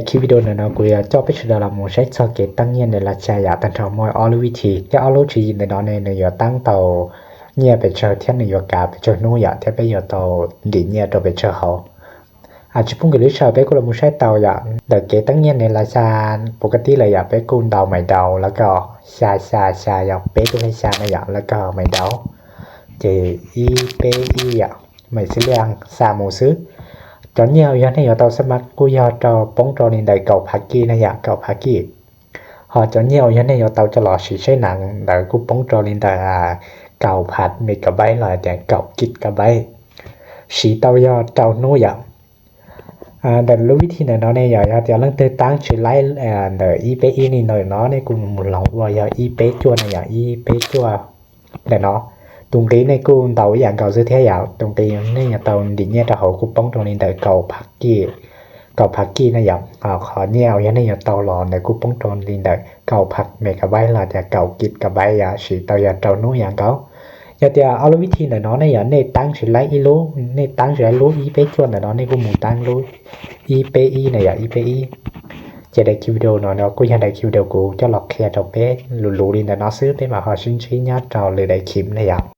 Daim video ntawm no kuv yuav coj peb sawv daws los mus saib txog kev teeb nyiaj ne los xya yom. Tag nrho muaj ob lub vib thi, thiab ob lub tswv yim ntawm no ne nws yuav teeb tau nyiaj pes tsawg thiab nws yuav kav pes tsawg hnub yom, thiab peb yuav tau ntim nyiaj rau pes tsawg hauv. Tsis pub nkim lub sij hawm, peb kuj los mus saib tau yom. Ntawm kev teeb nyiaj ne los xya, pus kab tib lawm yom, peb kuj ntaus maiv daus los kom xya xya xya yom, peb tug xya na yom, los kom maiv daus, ces ib peb ib yom, maiv xib liaj xa mus xwb. Cov nyiaj uas yog nej yuav tau xab mas kuj yog rau poob rau li ntawm kaum phav kij na yom, kaum phav kij. Ho cov nyiaj uas yog nej yuav tau coj los siv saib nees ntawd kuj poob rau li ntawm kaum phav megabyte los tias kaum gigabyte, siv tau yog rau hnub yom. Ntawm lub vib thi ntawm no ne yom, yog tias leej twg teeb tsis laib ntawm ib peb ib li ntawm no nej kuj mus hloov ua yog ib peb cuaj na yom, ib peb cuaj ntawm no. Tus nqi nej kuj ntaus ib yam nkaus xwb thiab yom, tus nqi nej yuav tau ntim nyiaj rau hauv kuj poob rau li ntawm kaum phav kij na yom. Qhov nyiaj uas yog nej yuav tau los ntawd kuj poob rau li ntawm kaum phav megabyte los tias kaum gigabyte yom, siv tau yog rau hnub yam nkaus. Yog tias ob lub vib thi ntawm no ne yom, nej teeb tsis laib ib lub, nej teeb tsis laib lub ib peb cuaj ntawm no nej kuj mus teeb lub ib peb ib na yom, ib peb ib. Ces daim video no kuj yog daim video kuv coj los qhia rau peb luv luv li ntawm no xwb, peb mam ho sib ntsib nyob rau lwm daim clip na yom.